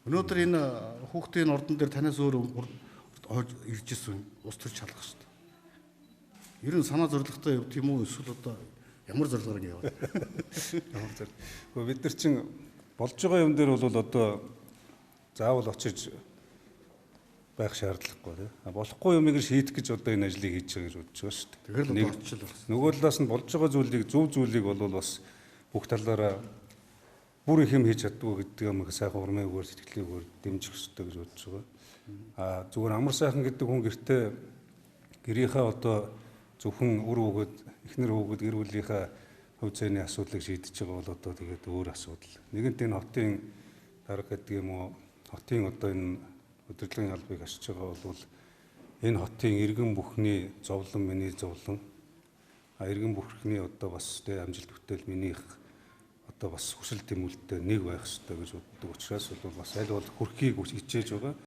Өнөөдөр энэ хүүхдийн ордон дээр танаас өөр хойж ирж исэн улс төр чалгах шүү дээ. Ер нь санаа зоригтой явд юм уу, эсвэл одоо ямар зорилгоор ингэ яваад? Ямар зорилго. Гэхдээ бид нар чинь болж байгаа юм дээр бол одоо заавал очиж байх шаардлагагүй, тийм. Болохгүй юмыг шийдэх гэж одоо энэ ажлыг хийж байгаа гэж бодож байгаа шүү дээ. Тэгэхээр л одоо очиж л байна. Нөгөө талаас нь болж байгаа зүйлийг, зөв зүйлийг бол бас бүх талаараа бүр их юм хийж чаддгүй гэдэг юм сайхан урмын үгээр, сэтгэлийн үгээр дэмжих ёстой гэж бодож байгаа. А зүгээр амар сайхан гэдэг хүн гэртээ гэрийнхээ одоо зөвхөн үр хүүхэд, эхнэр хүүхэд, гэр бүлийнхээ хувь зээний асуудлыг шийдэж байгаа бол одоо тэгээд өөр асуудал. Нэгэнт энэ хотын дарга гэдэг юм уу, хотын одоо энэ удирдлагын албыг асч байгаа бол энэ хотын иргэн бүхний зовлон миний зовлон, а иргэн бүхний одоо бас тэ амжилт бүтээл минийх одоо бас хүсэл тэмүүлэлтэй нэг байх ёстой гэж боддог учраас бол бас аль болох хүрхийг хичээж байгаа.